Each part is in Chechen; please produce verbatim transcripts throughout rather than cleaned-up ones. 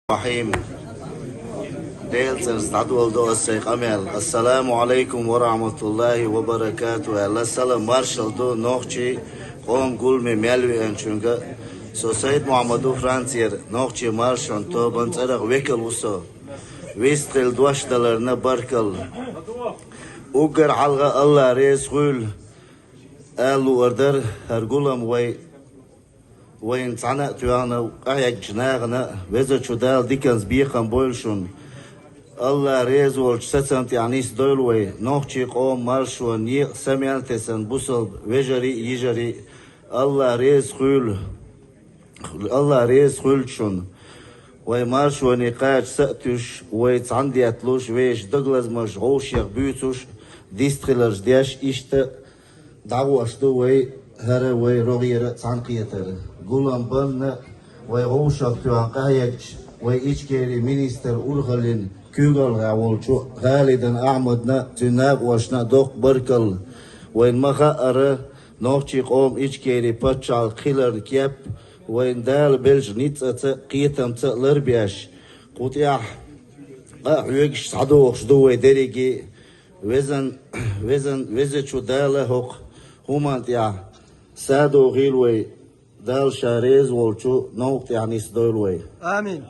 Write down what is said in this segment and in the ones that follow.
Рахим. Делан цӀерца дӀадоладу ас сайн къамел. Ассаламу Ӏалайкум ва рахьматуллахӀи ва баракатухӀу аьлла, салам-маршалла ду нохчийн къоман гуламе мел веанчунга. Со Сайд-Мухьаммад ву, Францера нохчийн маршонан тобан цӀерагӀа векал ву со. Вистхила дош даларна баркалла. Уггар хьалха АллахӀ реза хуьлда ала луур дара хӀара гулам вай, вайна цхьана а тоьхна къахьегначу нахана а. Везачу Дала диканца бекхам бойла шуна. АллахӀ реза волчу сацам тӀехь нисдойла вай, нохчийн къоман маршонан некъа са мел тесна бусалба вежарий а, йижарий а. АллахӀ реза хуьлда. АллахӀ реза хуьлда шуна. Вай маршоне кхача са а туьсуш, вай цхьаьна детталуш, вешан дагалазамаш вовшех буьйцуш, дистхиларш деш, иштта дӀахьош ду вай хӀара вай рогӀера цхьаьнакхетар. Гулам банна вай вовшах тоьхна къахьегначу вай Ичкерин министран урхаллин куьйгалхо волчу Халидан Ахьмадна а, цуьнан накъосташна а доккха баркалла. Вайна ма-хаъара, нохчийн къоман Ичкерин пачхьалкх хиларна кеп вайна Дала беллачу ницкъаца а, кхетамца а ларбеш, кху тӀехь къа а хьоьгуш схьадогӀуш ду вай дерриге а. Везан, везан, везачу Дала хӀокху хӀуманна тӀехь садохийла вай, Дала Ша реза волчу новкъа тӀехь нисдойла вай. Амин.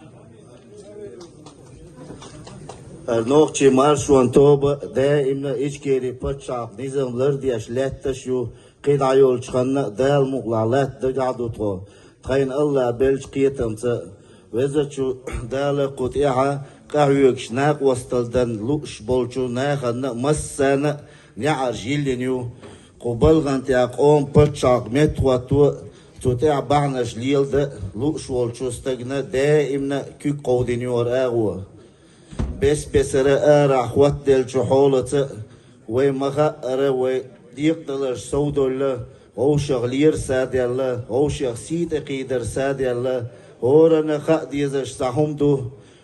ХӀара нохчийн маршонан тоба даимна Ичкерин пачхьалкхан низам лардеш лаьтташ а ю, кхин дӀа йолчу ханна а Дала мукъалахь латта дагахь а ду тхо, тхайна АллахӀа беллачу кхетамца а. Везачу Дала кху тӀехь къахьоьгуш накъосталла дан лууш болчу нахана а массарна а неӀарш йиллина ю. Кху балхана тӀехь къоман пачхьалкх меттахӀотто а, цу тӀехь бахьанаш леладан а лууш волчу стагана даимна а куьг кховдийна ю хӀара агӀо. Бес-бесара арахь хӀоттаделлачу хьолаца а, вай ма-хаъара, вай декъадаларш совдевлла, вовшах лер садаьлла, вовшех сий тӀекхийдар садаьлла, хӀоранна хаа дезаш цхьа хӀума ду: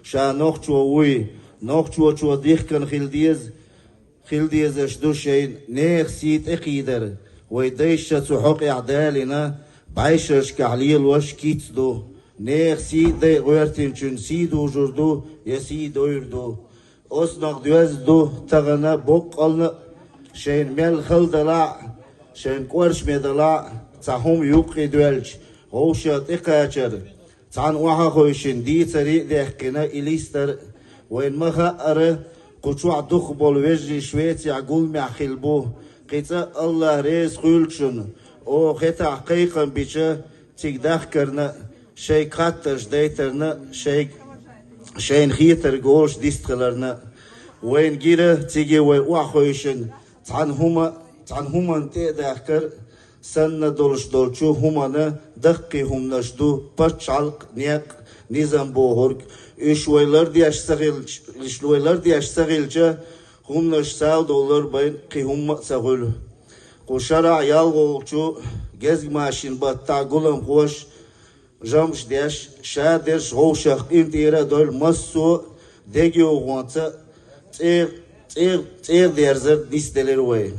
ша нохчо вуй, нохчочо дихкина хила деза, хила дезаш ду шайна нехан сий тӀекхийдар. Вай дайша цу хьокъехь далийна бӀешерашкахь лелош кица ду. Нехан сий а, дайа гӀоьртинчун сий дужур ду я сий довр ду. Оцунах доьзна ду тахана боккъална а, шайна мел хала далахь а, шайна кӀоршаме далахь а, цхьа хӀума юккъе доьлча, вовшах тӀекхачар. Цхьана охьахевшина дийцаре а даьккхина и листар а. Вайна ма-хаъара, кху чохь дукхахболу вежарий Швецехь гуламехь хилла бу. Кхин цкъа а АллахӀ реза хуьлда шуна, оха хӀетахь кхайкхам бича, цига дахкарна а, шайга хаттарш дайтарна а, шайга, шайна хетарг олуш дистхиларна а. Вайна гира цига вай охьахевшина цхьана хӀума, цхьана хӀуманна тӀе а дахкар а, санна долуш долчу хӀуманна даккхий хӀуманаш ду пачхьалкх, некъ, низам бохург. Уьш вай лардеш ца хилча, уьш вай лардеш ца хилча, хӀуманаш сов довлар бен кхин хӀумма а ца хуьлу. Кху шарахь ялхолгӀачу гезгмашин баттахь гуламхоша жамӀаш деш, шадерш вовшах къинтӀера а довлу массо а дегайовхонца а, цӀе-, цӀе-, цӀера дерзар нисделира вай.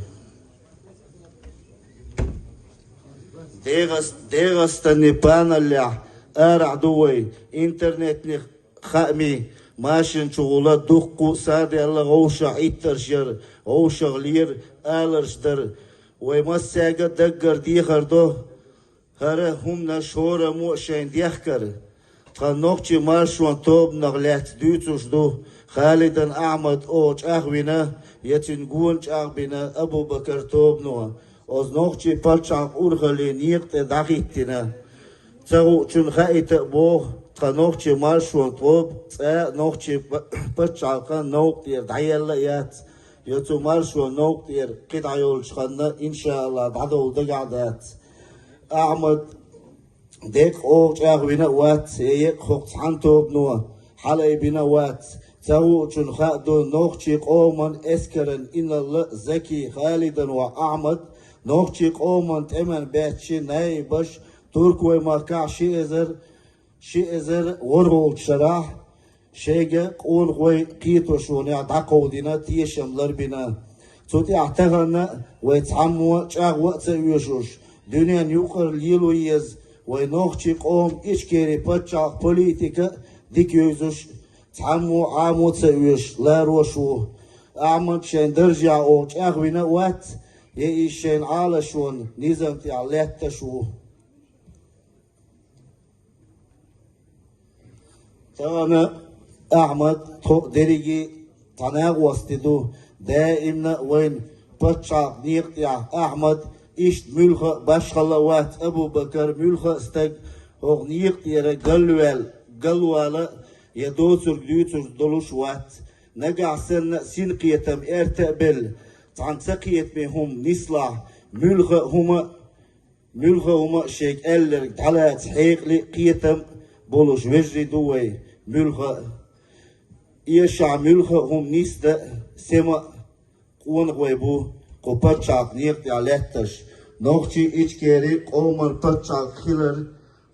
ДегӀас-, ДегӀастанни паналлехь арахь ду вай, интернетни хаамийн машина чухула дуккха а садаьлла вовшах Ӏиттарш яр, вовшах лер, аларш дар. Вай массаьрга а даггара дехар до хӀара хӀуманаш хӀораммо а шайна дехкар. Тхан нохчийн маршонан тобанах лаьцна дуьйцуш ду Халидан Ахьмад оха чӀагӀвина я цуьнан гона чӀагӀбина Абу-Бакар тобано, оцу нохчийн пачхьалкх урхаллин некъа тӀе дӀахӀиттина. Ца хуучунна хаийта а боху, тхан нохчийн маршонан тоба цкъа а нохчийн па-, пачхьалкхан новкъа тӀера дӀаелла а яц, я цу маршонан новкъа тӀера кхин дӀа йолчу ханна, иншааллахӀ, дӀадовла дагахь а дац. Ахьмад деккъа оха чӀагӀвина а вац, я еккъа хӀокху цхьана тобано хьалаайбина а вац. Ца хуучунна хаа ду нохчийн къоман эскаран инарла Заки, Халидан воӀ Ахьмад, нохчийн къоман тӀеман баьччи наибаш Туркойн махкахь ши эзар, ши эзар ворхӀалгӀачу шарахь шайга къонахой кхеташонехь дӀакховдийна, тешам ларбина. Цу тӀехь тахана а вай цхьаммо а чӀагӀо а ца оьшуш, дуьненна юкъара лело еза вай нохчийн къоман Ичкерин пачхьалкх политика а, дика ювзаш, цхьаммо Ӏамо ца оьшуш, ларош ву. Ахьмад шайн даржехь оха чӀагӀвина а вац, я иза шайна Ӏалашонан низам тӀехь лаьтташ ву. Тахана Ахьмад, тхо а дерриге а цхьа накъостий ду, даимна а вайна пачхьалкхан некъа тӀехь Ахьмад, иштта муьлхха а башхалла а вац Абу-Бакар, муьлхха а стаг хӀокху некъа тӀера галваьлла, галвала а, я доцург дуьйцур долуш а вац. Нагахь санна а синкхетам аьрта а белла, цхьана цакхетаме хӀума нислахь, муьлхха а хӀума а Муьлхха а хӀума а шега аьлларг дӀалаца хьекъале а, кхетам а болуш вежарий ду вай, муьлхха а. Эшахь муьлхха а хӀума нисдан а, сема а къонахой бу кху пачхьалкхан некъа тӀехь лаьтташ. Нохчий, Ичкери къоман пачхьалкх хилар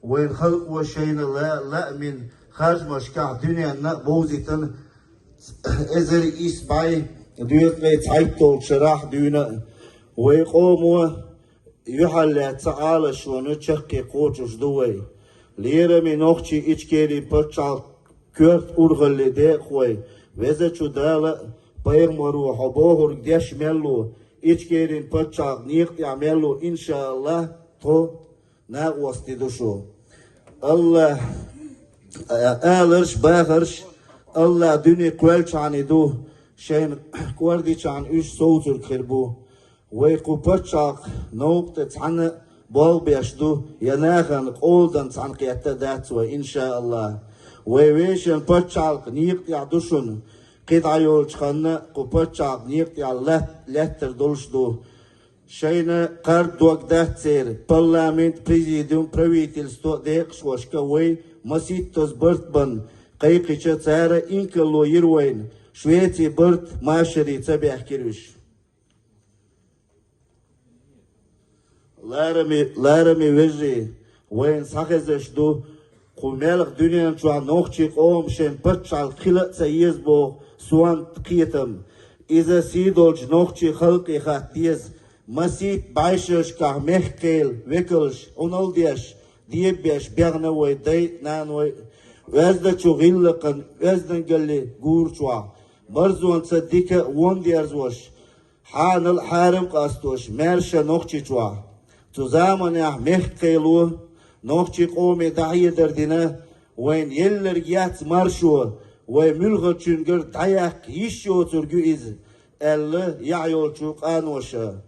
вайн халкъо шайна ла-, лаамин харжамашкахь дуьненна а бовзийтина, эзар исс бӀе доьзткъе цхьайтталгӀачу шарахь а дуьйна а. Вай къомо юьхьарлаьцна Ӏалашонан чаккхе кхочуш ду вай. Лераме нохчий, Ичкерин пачхьалкх, коьрта урхаллин декъахой, Везачу Дала а, пайхамаро хьо бохург деш мел ву, Ичкерин пачхьалкх некъа тӀехь мел ву, иншааллахӀ, тхо накъостий ду шу. АллахӀ, а, аларш, бахарш АллахӀ дуьне кхоьллачхьана ду, шайна кӀордичхьана уьш совцург хир бу. Вай кху пачхьалкх новкъа тӀе цхьаьна а болх беш ду, я нахана къоладан цхьаьна кхетта а дац вай, иншааллахӀ. Вай вешан пачхьалкх некъа тӀехь ду шуна, кхидӀа йолчу ханна кху пачхьалкх некъа тӀехь лат-, лаьттар долуш ду. Шайна кхарда дог дац церан, парламент, президиум, правительство, декъашхошка вай масийттаза барт бан кхайкхича, цара инкалло йира вайна, Швеци барт машаре ца баьхкира уьш. Лараме, лараме вежарий, вайна схьахезаш ду, кху мелха дуьнен чохь нохчий къоман шайн пачхьалкх хила а ца еза боху сонта кхетам. Иза сий долчу нохчий халкъе хатта деза, масийтта бӀешерашкахь мехкан кхелан векалш Ӏуналла деш, дебабеш бехна вай дай а, наной а, оьздачу гӀиллакхан оьздангалле гура чохь, марзонца дика а вон дерзош, хьанал а хьарам а къастош, маьрша Нохчийчохь. Цу заманехь мехкан кхело нохчий къоме дӀахьедар дина, вайна елларг яц маршо, вай муьлххачуьнгара дӀаяккха йиш йоцург ю иза, аьлла яхь йолчу къаноша.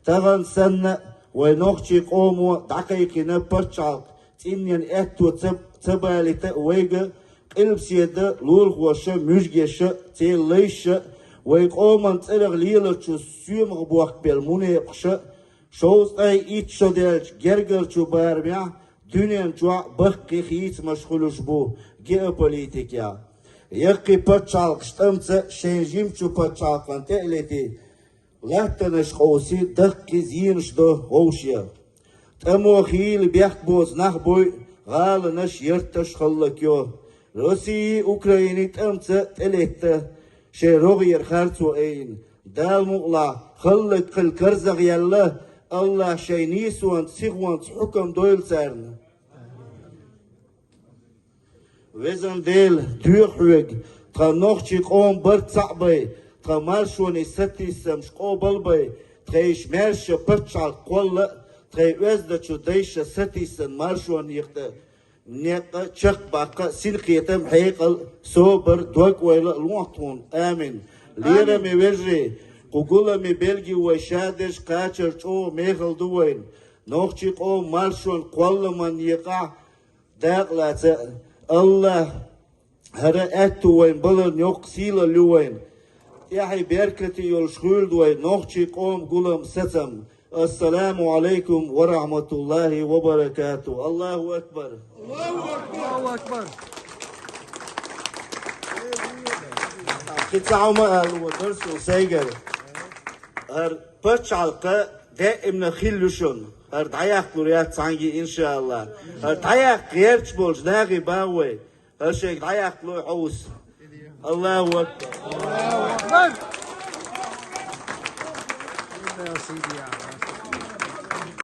Тахана санна а вай нохчий къомо дӀакхайкхина пачхьалкх цӀийнан аьтто ца, ца балийта а, вайга къилбаседа лулахоша, муьжгеша, церан лайша, вай къоман цӀарах лелачу соьмах бохкабелла мунепакъаша, шовзткъе итт шо даьлча гергарчу барамехь дуьнен чохь баккхий хийцамаш хуьлуш бу геополитикехь. Яккхий пачхьалкхаш тӀамца шайн жимачу пачхьалкхан тӀе а лети, латтанаш къовси, даккхий зенаш до вовшех. ТӀамо хийла бехк боцу нах буй, гӀаланаш, ярташ хӀаллакйо. России, Украиний тӀамца тӀелетта, шайн рогӀера харцо айина. Дала мукъалахь, хӀаллакьхила карзахъяьлла, АллахӀа шайн нийсонца, сихонца хьукам дойла царна. Везан Дела, доьху хьоьга, тхан нохчий къоман барт цхьаъ бай, тхан маршонан сатийсамаш къобал бай, тхайша маьрша пачхьалкх кхолла а, тхайн оьздачу дайша сатийсана маршонан некъа тӀе, некъ чекхбаккха а синкхетам, хьекъал, собар, дог-ойла а лохьа тхуна. Амин. Лераме вежарий, кху гуламе белгий вай шадерш кхачар чӀогӀа мехала ду вайна. Нохчий къоман маршонан кхолламан некъахь дакъалаца а, АллахӀ, хӀара аьтту вайн баларна йоккха сийлалла ю вайна. ТӀаьхье беркате йолуш хуьлда вай нохчий къоман гулам, сацам. Ассаламу Ӏалайкум ва рахьматуллахӀи ва баракату. Аллаху акбар! Аллаху акбар! Кхин цхьа хӀума ала ву дарсо сайгара. ХӀара пачхьалкх даимна хилла ю шуна. ХӀара дӀаяккхалур яц цхьаьнгге, иншааллахӀ. ХӀара дӀаяккха гӀерташ болчу нахе боху вай. ХӀара шайга дӀаяккхалой хьовса. Аллаху акбар!